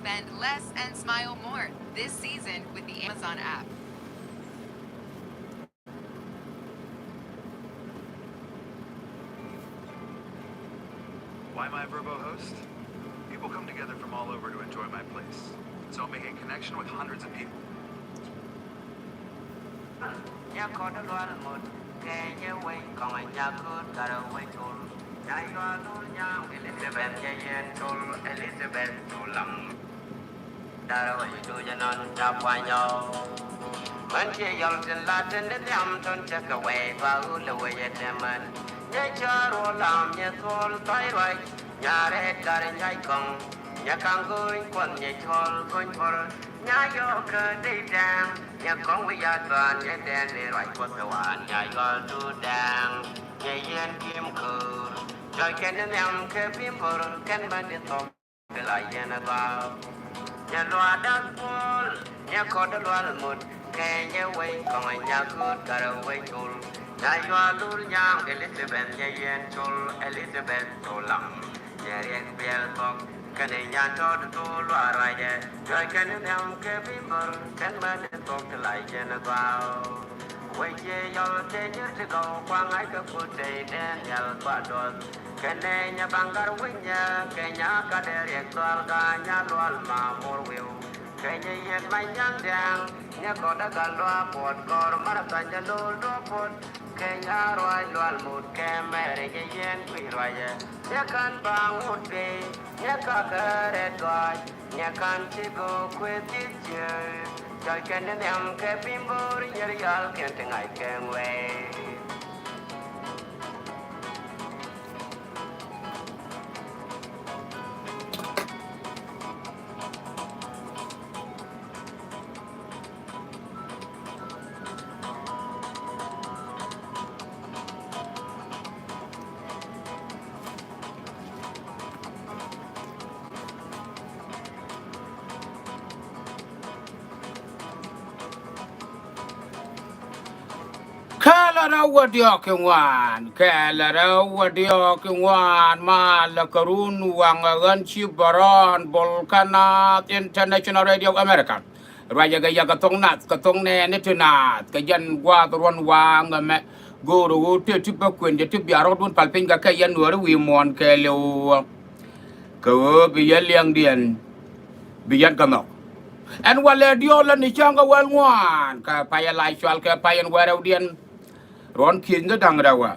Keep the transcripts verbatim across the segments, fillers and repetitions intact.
Spend less and smile more this season with the Amazon app. Why my Vrbo host? People come together from all over to enjoy my place. So I'm making a connection with hundreds of people. Nyɛ kɔt lual mut kɛ nyɛ wec kɔŋ nyɛ kut kar wec col. Nyɛ yual dul nyam Elizabeth nyɛ yɛn col Elizabeth col lam. Dar wec du jɛ nɔn ca puany yɔ. Mɛn ciɛ yɔl tin la tin di nhiam tun cɛ kɛ wec ba wul wec ɛ tɛmɛn. Nyɛ cɔr wä lam nyɛ thol thɔy ruac. Nyɛ rɛt kar nyɛ kɔŋ nyɛ kaŋ go̱ny kuɔth nyɛ cɔl go̱ny puɔr. Nyɛ yɔk kä dee dɛŋ nyɛ kɔŋ wi̱i̱ yath bä nyɛ dɛn dee ruac kuɔth kɛ wan nyɛ yɔl du dɛŋ. Nyɛ yɛn kim köör cɔl kɛn ni nhiam kɛ bim bor kɛn bä ni thɔk. Kɛ la yɛn a gɔaa nyɛ luaak da̱k puɔl nyɛ kɔt lual mut. Kɛ nyɛ wec kɔŋ nyɛ kut kar wec col. Nyɛ yual dul nyam Elizabeth nyɛ yɛn col Elizabeth col lam. Nyɛ riɛk biɛl thɔk kɛn i̱ nyan tɔt thol luaak ruacɛ. Cɔc kɛn i̱ nhiam kɛ bim bor kɛn män i̱ thɔk ti la yɛn a gɔaa. Wec yɛ yɔl tɛ nyir ti gɔw kuaŋ ŋa̱c kɛ kut tɛ i̱ dɛn yɛl kua dɔth. Kɛnɛ nyɛ baŋ gar wi̱nyɛ kɛ nya ka dee riɛk dhɔal ka nya lual ma mor wi̱w. Kɛ nyɛ yɛn ma nyaŋ dɛŋ nyɛ kɔt a gal luaak puɔt kɔr mar a thany jɛ lo̱l duɔ̱ɔ̱p puɔt. Kɛ nya ruac lual mut kɛ mɛr nyɛ yɛn kui̱ ruacɛ. Nyɛ ka̱n baŋ wut pei nyɛ ka kɛ rɛt gɔac. Nyɛ ka̱n ti go̱o̱k kueth ji̱ ciek. Cɔl kɛn ni nhiam kɛ bim bo̱o̱r nyɛr yɔal kɛn ti ŋa̱c kɛn wee. Kɛl rɛw wä diɔ̱k kɛ ŋuan, kɛl rɛw wä diɔ̱k kɛ ŋuan, mal kɛ run waŋ ɣän ci bärɔn bol kä Naath International Radio America. Ruacɛ kɛ yɛ kɛ thok Naath, kɛ thok nɛɛni ti Naath, kɛ jɛn gua̱a̱th ruɔ̱n waŋ ɛmɛ. Go̱o̱r ɣöö tëë ti bä kuën jɛ ti bia rɔ̱dun pal piny kɛ kɛ yɛn nuääri wi̱i̱ muɔ̱ɔ̱n kɛɛliw. Kɛ ɣöö bi yɛn liɛŋdiɛn bi yɛn kɛ nhɔk. Ɛn walɛ diɔ̱ɔ̱k lä ni cäŋ kɛ wäl ŋuan kɛ payɛ la cual kɛ pay ɛn wä rɛwdiɛn. Ruɔ̱n ki̱th ni da̱ŋ rɛw ɛ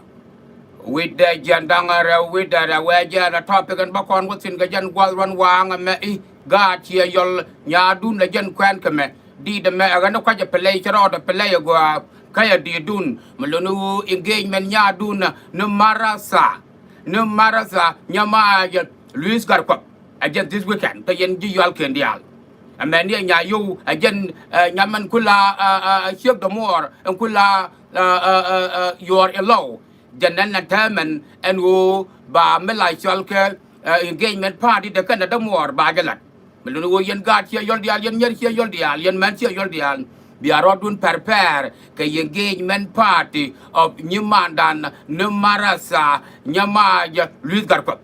wi̱cdɛ jiɛn da̱ŋ rɛw wi̱cdɛ rɛw ɛ jɛn ɛ topic ɛn bä kɔn wä thi̱n kɛ jɛn gua̱th ruɔ̱n waŋ ɛmɛ i̱ gaat ciɛ yɔl nyaadun ɛ jɛn kuɛn kɛ mɛ. Di̱i̱t ɛmɛ ɛ ɣän ɛ kuac ɛ play cɛ rɔɔd ɛ play ɛ gɔaa kä yɛ di̱i̱tdun mi luni wu engagement nyaadun ni Martha. Ni Martha Nyamac Louis Gatkuɔth. Ɛ jɛn this weekend kä yɛn ji̱ yual ken diaal. Ɛ mɛn yɛ nya yow ɛ jɛn ɛ nyamɛn kula ɛ ɛ ɛ ciek dämuɔɔr ɛn kula ɛ ɛ ɛ ɛ yuɔr ilɔw. Jɛn nɛn na täämɛn ɛn ɣöö ba mi la cɔl kɛ ɛ engagement party dee kɛn ɛ dämuɔɔr ba jɛ la̱t. Mi luni ɣöö yɛn gaat ciɛ yɔl diaal, yɛn nyɛr ciɛ yɔl diaal, yɛn män ciɛ yɔl diaal. Bia rɔɔdun pɛr pɛr kɛ engagement party of nyimandan ni Martha Nyamac Louis Gatkuɔth.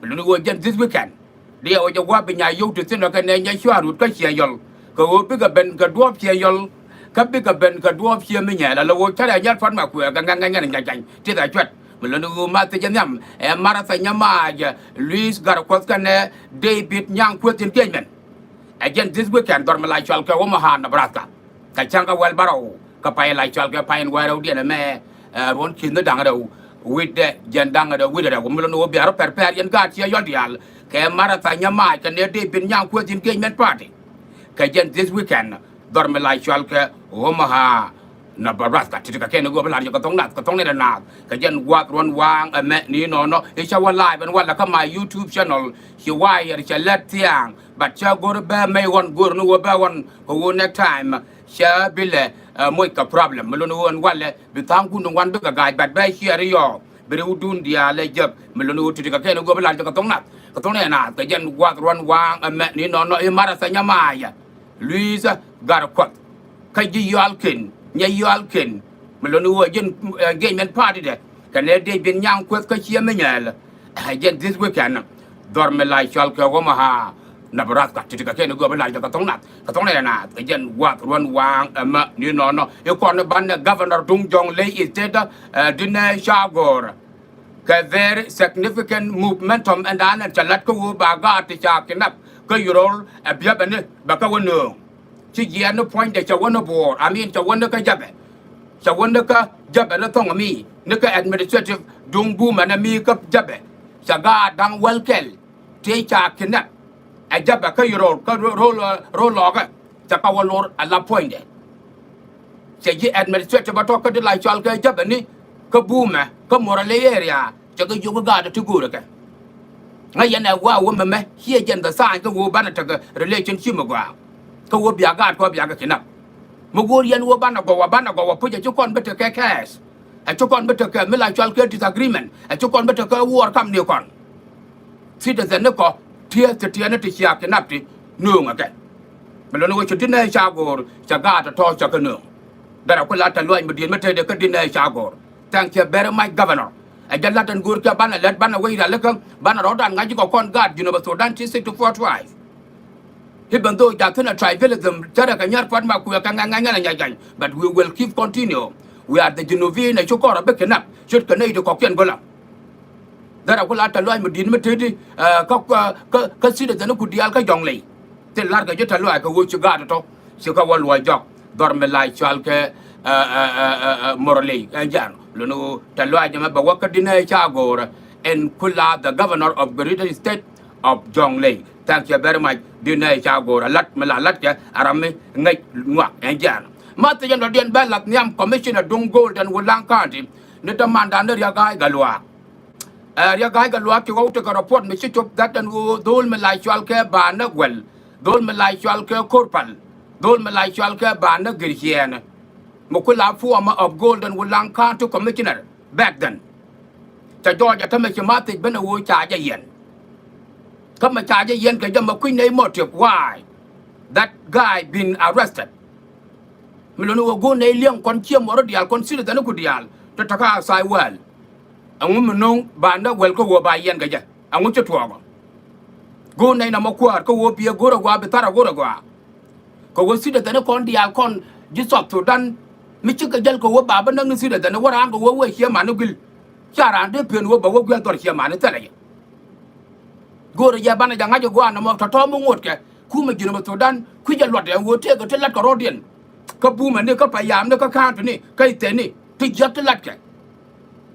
Mi luni ɣöö jɛn this weekend. Diɛ ɣöö jɛ gua̱a̱p bi nya yio̱w ti thi̱n ɔ kɛ nɛ nyɛ cua̱r rut kä ciɛ yɔl. Kɛ ɣöö bikɛ ben kɛ duɔ̱ɔ̱p ciɛ yɔl. Kä bikɛ ben kɛ duɔ̱ɔ̱p ciɛ mi nyɛɛl ala ɣöö cärɛ nyɛr pua̱t ma kuɛɛk kɛ ŋɛn ŋɛn ŋɛn ŋɛn ŋɛn ti dhɛ cuɛt. Mi luni ɣöö ma thiecä nhiam ɛ Martha Nyamac Louis Gatkuɔth kɛnɛ David Nyaŋ Kueth engagement. Ɛ jɛn this weekend dhɔr mi la cɔal kɛ Omaha, Nebraska. Kɛ cäŋ kɛ wäl bärɔw kɛ pay la cɔal kɛ pay in wäl rɛwdiɛn ɛmɛ ɛ ruɔ̱n ki̱th ni da̱ŋ rɛw wi̱cdɛ jiɛn da̱ŋ rɛw wi̱cdɛ rɛw mi luni ɣöö bia rɔ pɛr pɛr yɛn gaat ciɛ yɔl diaal kɛ Martha Nyamac kɛnɛ David Nyaŋ Kueth engagement party. Kɛ jɛn this weekend dhɔr mi la cɔal kɛ Omaha, Nebraska. Ti̱ti̱ kɛ kɛn i̱ ɣöö bi la̱r jɛ kɛ thok Naath kɛ thok nɛy dɛ naath kɛ jɛn gua̱a̱th ruɔ̱n waŋ ɛmɛ ni nɔnɔ i̱ cä wä live ɛn walɛ kä my YouTube channel. Ci wayɛr cɛ lät thia̱a̱ŋ but cä go̱r bɛ mɛy ɣɔn go̱r ni ɣöö bɛ ɣɔn kɛ ɣöö next time cä bi lɛ ɛ moc kɛ problem mi luni ɣöö ɛn walɛ bi tha̱a̱ŋkun ni wan bikɛ ga̱a̱c but bɛ ciɛɛr i̱ yɔɔ. Bi riwdun diaal ɛ jek mi luni ɣöö ti̱ti̱ kɛ kɛn i̱ ɣöö bi la̱r jɛ kɛ thok Naath kɛ thok nɛy dɛ naath kɛ jɛn gua̱a̱th ruɔ̱n waŋ ɛmɛ ni nɔnɔ i̱ Martha Nyamac Louis Gatkuɔth. Kä ji̱ yual ken nyɛ yual ken mi luni ɣöö jɛn engagement party dɛ kɛnɛ David Nyaŋ Kueth kä ciɛ mi nyɛɛl. Ɛ jɛn this weekend dhɔr mi la cɔal kɛ Omaha, Nebraska, ti ti kɛ kɛn i̱ gɔaa bi lar jɛ kɛ thɔŋ nath, kɛ thɔŋ nath, kɛ jɛn gua̱th ruɔ̱n waaŋ ɛmɛ ni nɔnɔ. I̱ kɔn i̱ banɛ governor duŋ Jonglei State, ɛ, Dinɛ Chagor. Kɛ very significant momentum ɛn da̱a̱n ɛn cɛ la̱t kä ɣöö ba gaat ti ca kidnap kä Yirol ɛ biɛpɛ ni bɛ kɛ wä nööŋ. Ci jiɛɛn ni puɔ̱nydɛ cɛ wä ni Buɔɔr, I mean, cɛ wä ni kä Jɛpɛ. Cɛ wä ni kä Jɛpɛ ni thɔŋ mi, ni kä administrative duŋ bumɛ ni mi kä Jɛpɛ. Cɛ gaat da̱ŋ wäl kɛl tëë ca kidnap ɛ Jɛpɛ kä Yirol, kä Rol, Rol, Rol Lɔɔkä. Cɛ kɛ wä lor ɛ la puɔ̱nydɛ. Cɛ ji̱ administrative bä tɔ̱ kä ti la cɔal kɛ Jɛpɛ ni kä bumɛ kä Murle area. Cɛ kɛ jiök kä gaat ti go̱o̱rɛ kɛ. Ŋäc yɛn ɛ wa wä mɛmɛ ciɛ jɛn the sign kä ɣöö banɛ tekɛ relationship mi gɔaa. Kä ɣöö bia gaat kɔ bia kɛ kidnap. Mi go̱o̱r yɛn ɣöö banɛ gɔw a, banɛ gɔw a puc ɛ ci kɔn bi tekɛ cash. Ɛ ci kɔn bi tekɛ mi la cɔal kɛ disagreement. Ɛ ci kɔn bi tekɛ wuɔɔr kam ni kɔn. Citizen ni kɔ tiee ti tiee ni ti cia kidnap ti nööŋ ɛ kɛ. Mi luni wä ci Dinɛ Chagor cɛ gaat tɔ̱ cɛ kɛ nööŋ. Dɛrɛ ku la tɛ luac mi di̱i̱t mi tëëdɛ kä Dinɛ Chagor. Thank you very much, Governor. Ɛ jɛ lat ɛn go̱o̱r kiɛ banɛ lɛt banɛ wec rialikä banɛ rɔ̱dan ŋa̱c ji̱ kɛ kɔn gaat Jinub Sudan ti sixty-four tribe. Even though ja̱thi̱n ɛ tribalism cärɛ kɛ nyär pua̱t ma kuɛ kɛ ŋa̱c ŋa̱c ŋa̱c ŋa̱c ŋa̱c, but we will keep continue. We are the Jinubin ɛ ci kɔr ɛ bi kidnap ce̱tkɛ nɛy ti kɔ̱kiɛn go̱lä. Dharɛ ku la tɛ luac mi di̱i̱t mi tëëdi, ɛ, kä, kä, kä, kä citizen ku diaal kä Jɔŋley. Thil la̱rkɛ ji̱ tɛ luac kɛ ɣöö ci gaat tɔ̱ ci kä wä luɔc jɔk. Dhɔr mi la cɔal kɛ, ɛ, ɛ, Murle, ɛ, jɛn luni ɣöö tɛ luac ɛmɛ bɛ wä kä Dinɛ Chagor ɛn ku la the governor of Greater State of Jonglei. Thank you very much. Dinɛ Chagor a lat mi la lat kɛ a ram mi ŋäc ŋuak ɛn jɛn. Ma thiec ɛn dɔ̱diɛn bɛ lath nhiam commissioner duŋ Golden Wulaŋ County ni dämandan ni Riɛk Ga̱a̱c Gatluak. Ɛ, Riɛk Ga̱a̱c Gatluak ci ɣɔw tekɛ report mi ci cop that ɛn ɣöö dho̱o̱l mi la cɔal kɛ Banä Guɛl, dho̱o̱l mi la cɔal kɛ Ko̱rpal, dho̱o̱l mi la cɔal kɛ Banä Gɛrciɛɛn. Mi ku la former of Golden Wulaŋ County Commissioner back then. Cɛ jɔɔc ɛ tämɛ ci ma thiec ben ɛ ɣöö ca jɛ yiɛn. Kä mi ca jɛ yiɛn kɛ jɛ mɛ kui̱ny nɛy motive why that guy been arrested. Mi luni ɣöö go̱o̱r nɛy liɛŋ kɔn ciɛ mɔri diaal kɔn citizen ku diaal ti te kä outside world. Ɛŋu mi no̱o̱ŋ Banä Guɛl kä ɣöö ba yiɛn kɛ jɛ? Ɛŋu ci tuɔɔk ɔ? Go̱o̱r nɛy nɔmɔ kuäär kä ɣöö bi ɛ go̱r ɛ gɔaa, bi thar ɛ go̱r ɛ gɔaa. Kɛ ɣöö citizen kɔn diaal kɔn ji̱ South Sudan mi cikɛ jäl kɛ ɣöö ba bi näk ni citizen wä raan kɛ ɣöö wee ciɛ man ni guil. Ca raan dee pen ɣöö ba wä gui̱a̱th dhɔr ciɛ man ni thilɛ jɛ. Go̱o̱rɛ jɛ banɛ jɛ ŋa̱c ɛ gɔaa nɔmɔ tɔ̱tɔ̱ mi ŋotkɛ kumɛ Jinub Sudan kui̱cɛ luɔt ɛn ɣöö tëëkɛ ti la̱t kɛ rɔ̱diɛn. Kä bumɛ ni kä payam ni kä ka̱a̱ŋ ti ni kä ithɛn ni ti jiäk ti la̱tkɛ.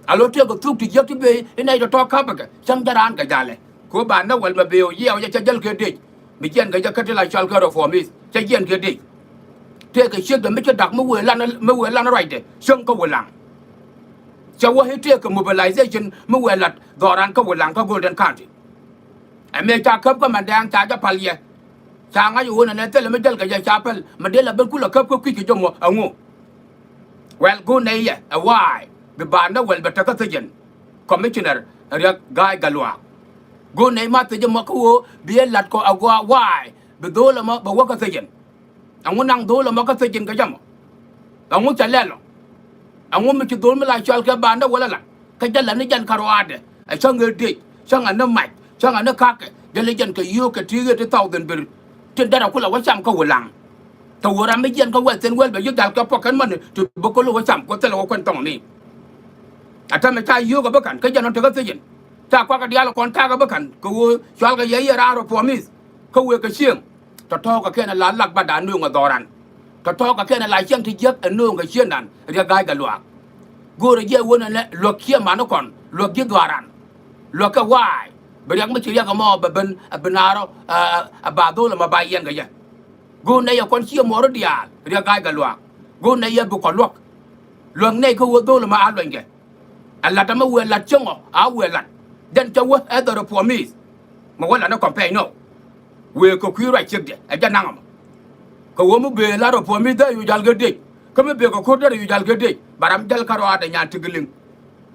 A lo tëëkɛ thuk ti jiäk ti bëë inɛy tɔ̱tɔ̱ ka̱pɛ kɛ cäŋ jɛ raan kɛ jalɛ. Kɛ ɣöö Banä Guɛl mɛ bëë ɣöö yiɛɛw jɛ cɛ jäl kɛ dec. Mi jiɛn kɛ jɛ kä ti la cɔal kɛ reformist cɛ jiɛn kɛ dec. Tëëkɛ ciekdɛ mi ci da̱k mi wëë lan, mi wëë lan ruacdɛ cäŋ kä Wulaŋ. Cɛ wä i̱ tëëkɛ mobilization mi wëë la̱t dhɔran kä Wulaŋ kä Golden County. Ɛ mëë ca käp kä Mandɛɛŋ ca jɛ pal yɛ. Ca ŋa̱c ɣöö nɛnɛ thilɛ mi jäl kɛ jɛ ca päl mi dee la ben kulɛ käp kä kui̱c kɛ jɛ mɔ ɛŋu. Well, go̱o̱r nɛy yɛ ɛ why bi Banä Guɛl bɛ te kä thiec ɛn. Commissioner Riɛk Ga̱a̱c Gatluak. Go̱o̱r nɛy ma thiec ɛmɔ kä ɣöö bi ɛ la̱t kɔ ɛ gɔaa why bi dho̱o̱l ɛmɔ bɛ wä kä thiec ɛn. Ɛŋu naŋ dho̱o̱l ɛmɔ kä thiec ɛn kɛ jɛ mɔ? Ɛŋu cɛ lɛl ɔ? Ɛŋu mi ci dho̱o̱l mi la cɔal kɛ Banä Guɛl ɛ la̱t kä jɛ la̱t ni jɛn kä ruaadɛ? Ɛ cäŋ ëë dec, cäŋ ɛ ni mac, cäŋ ɛ ni ka̱kɛ, jälɛ jɛn kɛ yio̱o̱k kɛ ti̱i̱ ëë ti thousand bir. Tin derɛ kulɛ wä cam kä Wulaŋ. Kɛ ɣöö ram mi jiɛn kä western world bɛ ji̱ jal kɛ pocket money ti bä kɛ lo̱k wä cam kɛ thilɛ wä kuɛn thɔŋni. A täämɛ ca yio̱o̱k ɛ bä ka̱n kä jɛn ɣän tekä thiec ɛn. Ca kuakä diaal kɔn ta̱a̱ kɛ bä ka̱n kɛ ɣöö cɔalkɛ yɛ yɛ raan reformist. Kä wëë kɛ cieŋ. Tɔ̱tɔ̱ kɛ kɛn ɛ la lak batda nööŋ ɛ dhɔran. Tɔ̱tɔ̱ kɛ kɛn ɛ la cieŋ ti jiäk ɛ nööŋ kɛ ciëndan Riɛk Ga̱a̱c Gatluak. Go̱o̱rɛ jiɛ wä nɛnɛ luäk ciɛ mani kɔn, luäk ji̱ dhɔaran. Luäk kɛ waay bi riɛk mi ci riɛk ɛmɔ bɛ ben ɛ bi naar ɔ, ɛ, ɛ, ɛ ba dho̱o̱l ɛmɔ ba yiɛn kɛ jɛ. Go̱o̱r nɛy ɛ kɔn ciɛ muɔɔri diaal Riɛk Ga̱a̱c Gatluak. Go̱o̱r nɛy ɛ bi kɔ luäk. Luäk nɛy kä wä dho̱o̱l ɛmɔ a luɛnykɛ. Ɛ la̱t ɛmɛ wëë la̱t cieŋ ɔ a wëë la̱t. Jɛn cä wä ɛ dhɔr ɛ puɔ̱mith. Mɛ wä la̱t ni campaign nɔ. Wëë kɛ kui̱ ruac ciekdɛ ɛ jɛ naŋ ɛmɔ. Kɛ ɣöö mi bëë la̱t ɛ puɔ̱mith dee yu jal kɛ dec. Kä mi bëë kɛ ko̱r dee yu jal kɛ dec. Ba ram jäl kä ruaadɛ nyan ti giliŋ.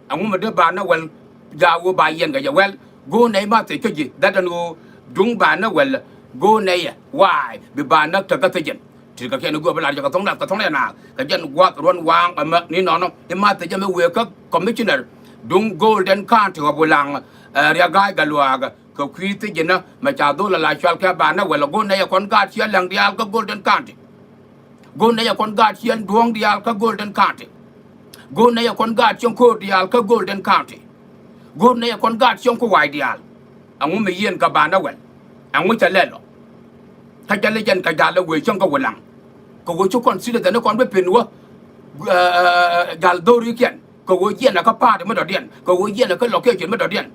Ɛŋu mi dee Banä Guɛl jaak ɣöö ba yiɛn kɛ jɛ? Well, go̱o̱r nɛy ma thiec kä ji̱ that ɛn ɣöö duŋ Banä Guɛl go̱o̱r nɛy ɛ waay bi Banä te kä thiec ɛn. Ti kɛ kɛn i̱ guɔ̱p i̱ lar jɛ kɛ thɔŋ nath kɛ thɔŋ rɛy naath kɛ jɛn gua̱th ruɔ̱n waaŋ ɛmɛ ni nɔnɔ i̱ ma thiec ɛmɛ wëë kä commissioner duŋ Golden County of Wulaŋ, ɛ, Riɛk Ga̱a̱c Gatluak. kɛ kui̱ thi̱ji̱nä mɛ ca dhol ala cual kɛ banɛ wɛl. Go̱n nɛ yɛ kɔn gaat ciɛ Läŋ diaal kä Golden County. Go̱n nɛ yɛ kɔn gaat ciɛ Duɔ̱ŋ diaal kä Golden County. Go̱n nɛ yɛ kɔn gaat ciɛ Ko̱o̱r diaal kä Golden County. Go̱n nɛ yɛ kɔn gaat ciɛ Kuwai diaal. Ɛŋu mi yieen kɛ banɛ wɛl? Ɛŋu cɛ lɛl ɔ? Kä jɛ lɛ jɛn kɛ jal ɛ wee cäŋ kä Wi̱laŋ. Kɛ wee ci kɔn citizen ni kɔn bi pen wä, eh, jal dhorikiɛn. Kɛ ɣöö jiɛn ɛ kä party mi dɔ̱diɛn, kɛ ɣöö jiɛn ɛ kä location mi dɔ̱diɛn.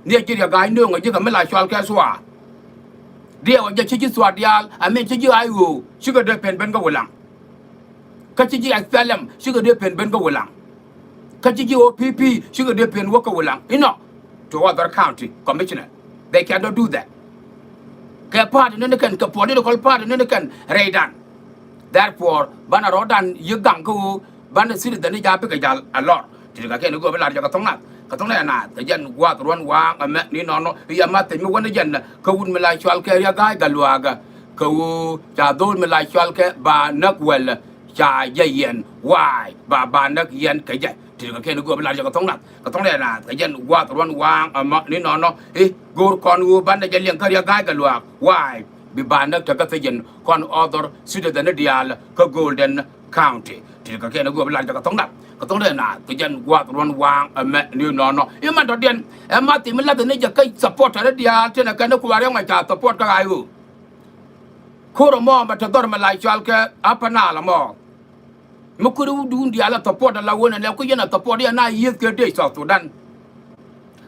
Ni ɛ ji̱ Riɛk Ga̱a̱c nööŋ ɛ ji̱ kɛ mi la cɔal kɛ SSOA. Diɛw ɛ jɛ ci ji̱ SSOA diaal, I mean ci ji̱ I O, cikɛ dee pen ben kä Wi̱laŋ. Kä ci ji̱ S P L M, cikɛ dee pen ben kä Wi̱laŋ. Kä ci ji̱ O P P, cikɛ dee pen wä kä Wi̱laŋ. Inɔ, to other county commissioner. They cannot do that. Kɛ party ni ni kɛn, kɛ political party ni ni kɛn rɛydan. Therefore, banɛ rɔɔdan yi̱ gaŋ kä ɣöö banɛ citizen ni ja̱ bikɛ jal a lɔr. Ti kɛ kɛn i̱ go̱o̱p i̱ lar jɛ kɛ thɔŋ nath. Kɛ thɔŋ nath, kɛ jɛn gua̱a̱th ruɔ̱n waaŋ ɛmɛ ni nɔnɔ. I̱ yɛ math thiec mi wänä jɛn kä wut mi la cɔal kɛ Riɛk Ga̱a̱c Gatluak. Kɛ ɣöö ca dho̱o̱l mi la cɔal kɛ Banäk Wɛl ca jɛ yɛn waay ba Banäk yɛn kɛ jɛ. Ti kɛ kɛn i̱ go̱o̱p i̱ lar jɛ kɛ thɔŋ nath. Kɛ thɔŋ nath, kɛ jɛn gua̱a̱th ruɔ̱n waaŋ ɛmɛ ni nɔnɔ. I̱ go̱o̱r kɔn ɣöö banɛ jɛ liɛŋ kä Riɛk Ga̱a̱c Gatluak waay bi Banäk tekɛ thiec yɛn kɔn other citizen ni diaal kä Golden County. Ti kɛ kɛn i̱ go̱o̱p i̱ lar jɛ kɛ thɔŋ nath. Kɛ thɔŋ nath, kɛ jɛn gua̱a̱th ruɔ̱n waaŋ ɛmɛ ni nɔnɔ. I̱ man dɔ̱diɛn ɛ math thiec mi la̱th ni jɛ kä supporter ni diaal tin ɛ kɛn i̱ kua̱r yɔ̱ŋ ɛ ca support kä I O. Ko̱r ɛmɔ mɛ te dhɔr mɛ la cɔal kɛ Upper Nile ɛmɔ. Mi kuäär wut duun diaal ɛ support ala wen ɛnɛ ku yɛn ɛ support yɛn a yieth kɛ dec South Sudan.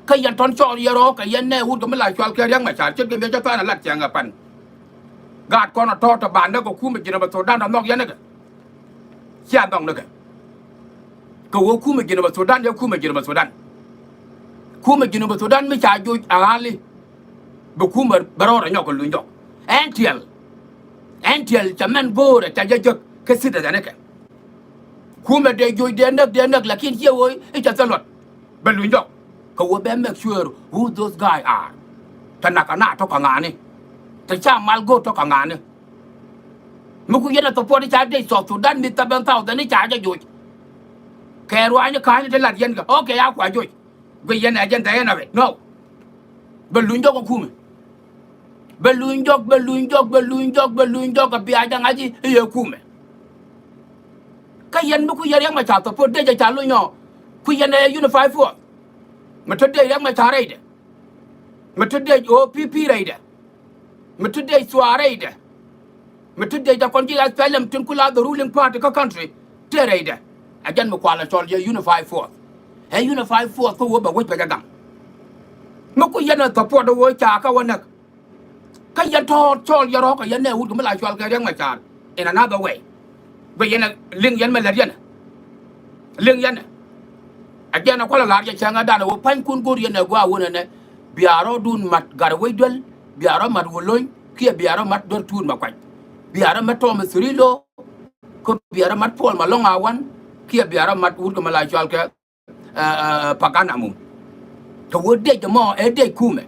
Kä yɛn tɔn cɔɔl yɛ rɔɔk kɛ yɛn nɛ wut kɛ mi la cɔal kɛ Riɛk Macar ce̱tkɛ mi cä tha̱a̱n ɛ lat cɛŋ ɛ pan. Gaat kɔn ɛ tɔ̱ tɔ Banäk kɛ kumɛ Jinub Sudan tɔ nhɔk yɛn nikɛ. Cia nhɔk nikɛ. Kɛ ɣöö kumɛ Jinub Sudan yɛ kumɛ Jinub Sudan. Kumɛ Jinub Sudan mi ca joc a ɣali. Bi kumɛ bɛ rɔɔdɛ nyɔk kɛ luny jɔk. Ɛn tiɛl. Ɛn tiɛl cɛ mɛn go̱o̱rɛ ca jɛ jek kä citizen nikɛ. Kumɛ dee joc dee näk dee näk lakin ciɛ ɣöö i̱ cɛ thil luɔt. Bɛ luny jɔk. Kɛ ɣöö bɛ make sure who those guy are. Tɛ nak kɛ na tɔ̱ kɛ ŋa̱a̱ni. Tɛ ca mal go̱o̱r tɔ̱ kɛ ŋa̱a̱ni. Mi ku yɛn a support i̱ ca dec South Sudan mi seven thousand i̱ ca jɛ joc. Kɛ ruaacni ka̱a̱cni ti lat yɛn kɛ. Okay, a kua joc. Guic yɛn ɛ jɛn tɛ yɛn a rɛc. No. Bɛ luny jɔk ɛ kumɛ. Bɛ luny jɔk, bɛ luny jɔk, bɛ luny jɔk, bɛ luny jɔk, kɛ bia jɛ ŋa̱c i̱ yɛ kumɛ. Kä yɛn mi ku yɛn Riɛk Macar support dec ɛ ca luny ɔ. Ku yɛn ɛ unified force. Mi te dec Riɛk Macar rɛydɛ. Mi te dec O P P rɛydɛ. Mi te dec SSOA rɛydɛ. Mi te dec jɛ kɔn ji̱ S P L M tin ku la the ruling party kä country. Te rɛydɛ. Ɛ jɛn mi kualɛ cɔl jɛ unified force. Ɛ unified force kä wä bɛ wec bɛ jɛ gaŋ. Mi ku yɛn ɛ support wä ca kä wä näk. Kä yɛn tɔ̱ cɔɔl yɛ rɔ̱ kɛ yɛn nɛ wut kɛ mi la cɔal kɛ Riɛk Macar in another way. Guic yɛn ɛ liŋ yɛn mɛ lät yɛn ɛ. Liŋ yɛn ɛ. A jɛn ɛ kualɛ la̱r jɛ cäŋ ɛ danɛ wä pa̱nykun go̱r yɛn ɛ gua̱a̱ wun ɛnɛ. Bia rɔ̱dun mat Gatwec Duel, bia rɔ̱ mat Wä Lony, kiɛ bia rɔ̱ mat Duer Tuut Makuac. Bia rɔ̱ mat Thomas Cirillo, kä bia rɔ̱ mat Paul Malong Awan, kiɛ bia rɔ̱ mat wut kɛ mi la cɔal kɛ ɛ, ɛ, Pagan Amum. Kɛ wä dec ɛmɔ ɛ dec kumɛ.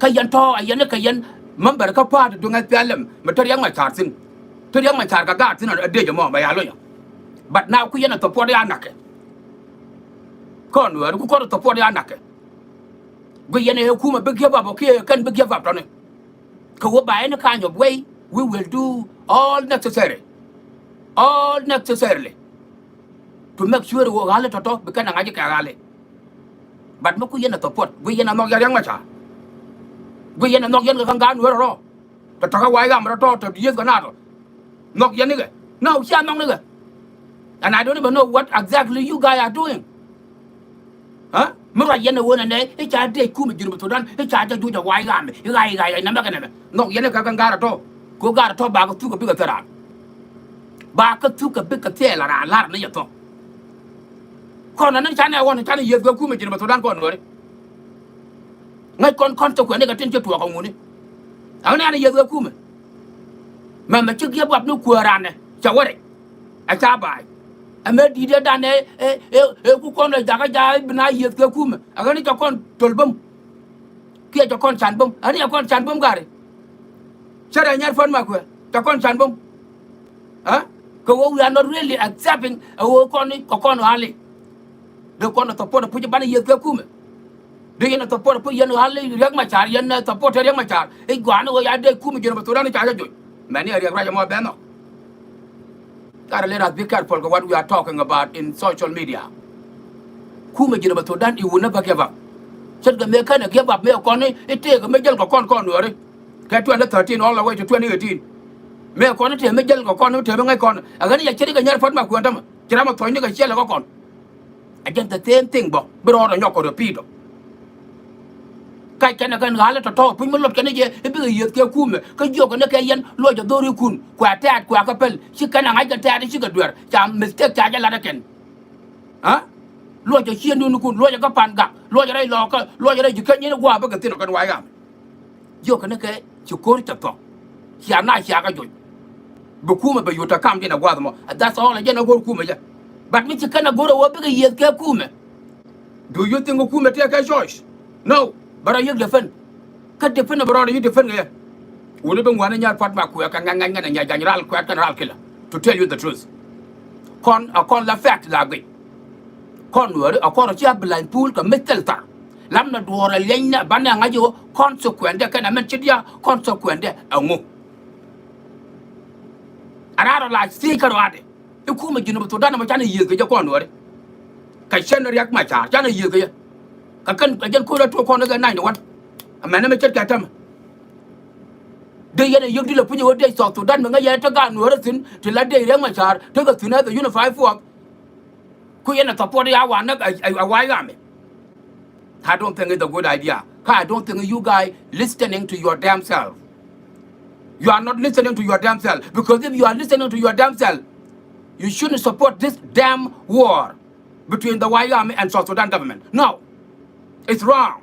Kä yɛn tɔ̱ ɛ yɛn kɛ yɛn member kä party duŋ S P L M mɛ te Riɛk Macar thi̱n. Te Riɛk Macar kɛ gaat thi̱n ɛ dec ɛmɔ bɛ ya lo̱nyɔ. But now ku yɛn ɛ support ya nakɛ. Kɔn wä ku kɔn support ya nakɛ. Guic yɛn ɛ kumɛ bi give up ɔ kiɛ kɛn bi give up tɔni. Kɛ wä ba any kind of way, we will do all necessary, all necessarily to make sure wä ɣali tɔ̱tɔ̱ bi kɛn a ŋa̱c kɛ ɣali. But mi ku yɛn a support, guic yɛn a nhɔk yɛn Riɛk Macar. Guic yɛn a nhɔk yɛn kɛ kä ŋa̱a̱n wä rɔ̱. Tɔ̱tɔ̱ kä wa̱i̱ ɣam rɔ̱ tɔ̱ tɔ̱ yieth kɛ naat ɔ. Nhɔk yɛn nikɛ. No, cia nhɔk nikɛ. And I don't even know what exactly you guys are doing. Ɛ mi ruac yɛn ɛ wen ɛnɛ i̱ ca dec kumɛ Jinub Sudan i̱ ca jɛ juc ɛ wa̱i̱ ɣaamɛ i̱ ɣa̱i̱ ɣa̱i̱ ɣa̱i̱ nɛmɛ kɛ nɛmɛ. Nhɔk yɛn i̱ kɛ kɛ ŋa̱r ɛ tɔ̱. Kɛ ɣöö gat ɛ tɔ̱ bakɛ thuk ɛ bikɛ thil raan. Bakɛ thuk ɛ bikɛ thil raan la̱r ni yɛ thɔ̱. Kɔn ɛn ni canɛ ɣɔn canɛ yieth kɛ kumɛ Jinub Sudan kɔn ɣöri. Ŋäc kɔn kɔn te kuɛni kɛ tin ci tuɔɔk ɛ ŋuni. Ɛ ɣän ɛn yieth kɛ kumɛ. Mɛmɛ ci giɛp wap ni kuääranɛ cɛ wä rɛc. Ɛ ca ba̱a̱c. Ɛ mëë di̱t ëëdan ëë ëë ëë ëë ku kɔn ɛ jakä ja̱a̱c bi na yiëth kɛ kumɛ. Ɛ ɣän i̱ cɛ kɔn töl bäm. Kiɛ cɛ kɔn can bäm. Ɣän i̱ cɛ kɔn can bäm gari. Cä rɛy nyɛr pän ma kuɛ cɛ kɔn can bäm. Ɛ kɛ ɣöö we are not really accepting ɛ ɣöö kɔn i̱ kɛ kɔn ɣali. Dee kɔn ɛ support ɛ puc i̱ banɛ yiëth kɛ kumɛ. Di yɛn a support pu yɛn ɣal Riek Machar, yɛn a support Riek Machar. I̱ gua̱a̱n ɣöö ya dee kumɛ Jinub Thudan ca jɛ joc. Mɛni a Riek ruac ɛmɔ bɛn nhɔk. Gotta let us be careful kɛ what we are talking about in social media. Kumɛ Jinub Thudan, it will never give up. Ce̱tkɛ mëë kɛnɛ give up mëë kɔn i̱ tëëkɛ mi jäl kɛ kɔn kɔn Nuääri. Kɛ twenty thirteen all the way to twenty eighteen. Mëë kɔn i̱ tëë mi jäl kɛ kɔn i̱ tëë mi ŋäc kɔn. Ɛ ɣän i̱ yɛ ce̱tkɛ nyɛr puɔ̱t ma kuɛn tämɛ. Ci ram a thuɔ̱cni kɛ ciɛl ɛ kɛ kɔn. Ɛ jɛn the same thing bä. Bi rɔɔdɛ nyɔk kɛ repeat ɔ. Kac kɛn ɛ kɛn ɣa̱lä tɔ̱tɔ̱ puc mi lot kɛn jɛ i̱ bikɛ yiëth kɛ kumɛ. Kä jiök kɛn kɛ yɛn luɔcɛ dho̱rikun. Kuɛ tɛ̈t kuɛ kɛ päl. Ci kɛn ɛ ŋa̱c kɛ tɛ̈t i̱ cikɛ duer. Ca mistake ca jɛ lat ɛ kɛn. Aa? Luɔcɛ ciëŋdun kun, luɔcɛ kä Pangak, luɔcɛ rɛy Lɔɔkä, luɔcɛ rɛy ji̱ Keny in gua̱a̱ bä kɛ thi̱n ɔ kɛn White Army. Jiök kɛn kɛ ci ko̱r cɛ thuɔ̱k. Cia na cia kɛ joc. Bi kumɛ bɛ yut ɛ kamdiɛn ɛ gua̱a̱th ɛmɔ. That's all, ɛ jɛn ɛ go̱r kumɛ jɛ. But mi ci kɛn ɛ go̱r ɛ wä bikɛ yiëth kɛ kumɛ. Do you think kumɛ tëëkɛ choice? No. Bɛ rɔ yiëk defend. Kä defend bɛ rɔ yiëk defend kɛ yɛ. Wuni bi ŋuani nyar puɔ̱t ma kuɛ kɛ ŋa̱c ŋa̱c ŋa̱c ɛ nyar jany ral kuɛ kɛn ral kila. To tell you the truth. Kɔn a kɔn la fact la guic. Kɔn Nuääri a kɔn rɔ cia blind pool kɛ mi thil thar. Lam na duɔɔr a liɛny na banɛ ŋa̱c i̱ ɣöö consequence dɛ kɛn a mɛn ci dia consequence dɛ a ŋu. A raar rɔ la thiec kä rɔaadɛ. I̱ kumɛ Jinub Thudan ɛmɔ canɛ yiëth kɛ jɛ kɔn Nuääri. Kɛ cɛn Riek Machar canɛ yiëth kɛ jɛ. Kɛ kɛn kɛ jɛn ko̱r a tuɔɔk kɔn kɛ ninety one. Amɛn ɛmɛ ce̱tkɛ tämɛ. Dee yɛn a yiëk di lɛ puc ɛ ɣöö dee South Sudan mi ŋäc yɛn te gaat Nuääri thi̱n ti la dee Riek Machar tekɛ thi̱n as a unified force. Ku yɛn a support ya wa näk a, a, a White Army. I don't think it's a good idea. Kä I don't think you guys listening to your damn self. You are not listening to your damn self. Because if you are listening to your damn self, you shouldn't support this damn war between the White Army and South Sudan government. No. It's wrong.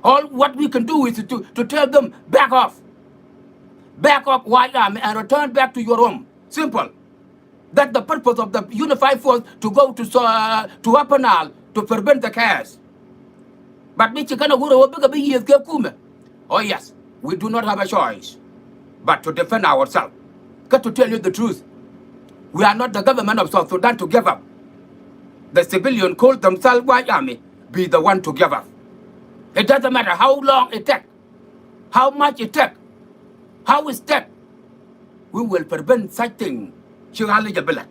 All what we can do is to, to tell them, "Back off. Back off, White Army, and return back to your home." Simple. That's the purpose of the unified force to go to, uh, to Upper Nile to prevent the chaos. But mi ci kɛn a wurɛ wä bikɛ bi yiëth kɛ kumɛ. Oh yes, we do not have a choice but to defend ourselves. Kä to tell you the truth, we are not the government of South Sudan to give up. The civilian call themselves White Army be the one to give up. It doesn't matter how long it take, how much it take, how it take. We will prevent such thing. Ci ɣa̱l ni jɛ bi lat.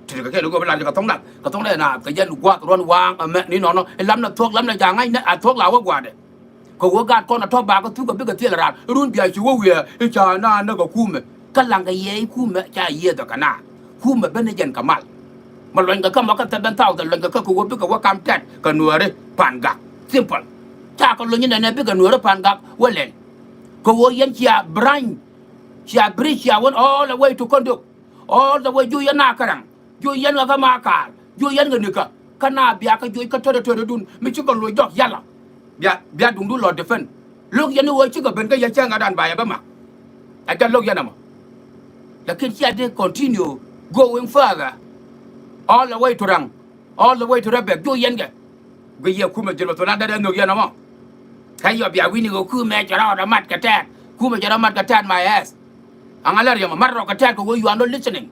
Ti kɛ kɛn i̱ go̱o̱p i̱ lat jɛ kɛ tho̱ŋ da̱k kɛ tho̱ŋ da̱k ina kɛ jɛn gua̱a̱th ruɔ̱n waaŋ ɛmɛ ni nɔnɔ i̱ lam ni thuɔ̱k lam ni ja̱ ŋa̱cnɛ a thuɔ̱k la wä gua̱a̱dɛ. Kɛ ɣöö gaat kɔn a tɔ̱ bakɛ thuk a bikɛ thil raar run bia ci wä wiee i̱ ca na näk a kumɛ. Kä laŋkɛ yɛ i̱ kumɛ ca yiëëth ɛ kɛ na kumɛ ben i̱ jɛn kɛ mal. Ma luɔ̱nykɛ kä mɔ kä seven thousand luɔ̱nykɛ kä kɛ wä bikɛ wä kam tɛt kɛ Nuääri Pangak. Simple. Ca kɛ luɔ̱ny inɛnɛ bikɛ Nuääri Pangak wä lɛl. Kɛ ɣöö yɛn cia branch, cia bridge cia wän all the way to Kondok. All the way juc yɛn a käraŋ, juc yɛn kä Makar, juc yɛn kä nikä. Kä na bia kä juc kä territory dun mi cikɛ loc jɔk yala. Bia, bia duŋdu lɔ defend. Lo̱k yɛn i̱ ɣöö cikɛ ben kä yɛ cäŋ a dan ba yɛ bä mak. A jɛ lo̱k yɛn ɛmɔ. Lakin cia dee continue going further all the way to Raŋ. All the way to Rɛbɛk, juc yɛn kɛ. Guic yɛ kumɛ Jinub Thudan dee nhök yɛn ɛmɔ. Kä yɔ bia wi̱ni kɛ kumɛ cɛ rɔɔdɛ mat kɛ tɛ̈t. Kumɛ cɛ rɔ mat kɛ tɛ̈t my ass. Aŋa lɛr yɛmɔ mat rɔ kɛ tɛ̈t kɛ ɣöö you are not listening.